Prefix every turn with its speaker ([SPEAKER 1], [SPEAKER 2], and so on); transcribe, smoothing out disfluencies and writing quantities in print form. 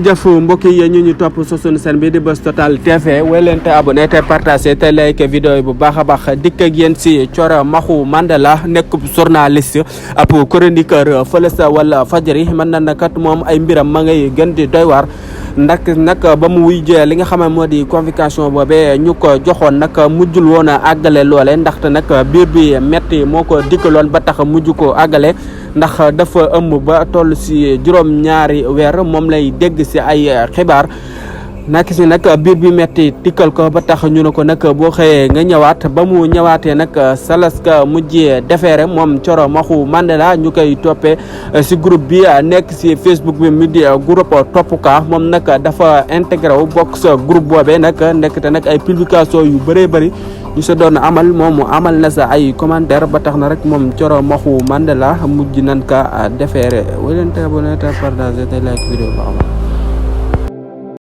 [SPEAKER 1] jëf mbokk yi ñu topp sa sunu seen bi di Buzz Total TV wéy leen te abonné te partagé te like vidéo yi bu baax a baax dikk ak yéen si Thioro Maxu Mandela nekk journaliste ab chroniqueur fële sa wala fajari mën na na kat moom ay mbiram ma ngay gën di doy waar ndax nag ba mu wuy jee li nga xam ne moo di convocation boobee ñu ko joxoon nag mujjul woon a àggale loole ndaxte nag biir bi metti moo ko dikkaloon ba tax mujj ko àggale ndax dafa ëmb ba toll si juróom-ñaari weer moom lay dégg si ay xibaar nak si nag biir bi metti dikkal ko ba tax ñu ne ko nag boo xëyee nga ñëwaat ba mu ñëwaatee nag salaska mujjee defeere moom Thioro Maxu Mandela ñu koy toppee si groupe bi nekk si Facebook bi mu di groupe topp ka moom nag dafa intégré wu bokk sa groupe boobee nag nekk te nag ay publication yu bëree bëri ñu sa doon amal moom mu amal na sa ay commentaire ba tax na rek moom Thioro Maxu Mandela mujj nan ka defeere wala leen te abonné te partagé te like vidéo ba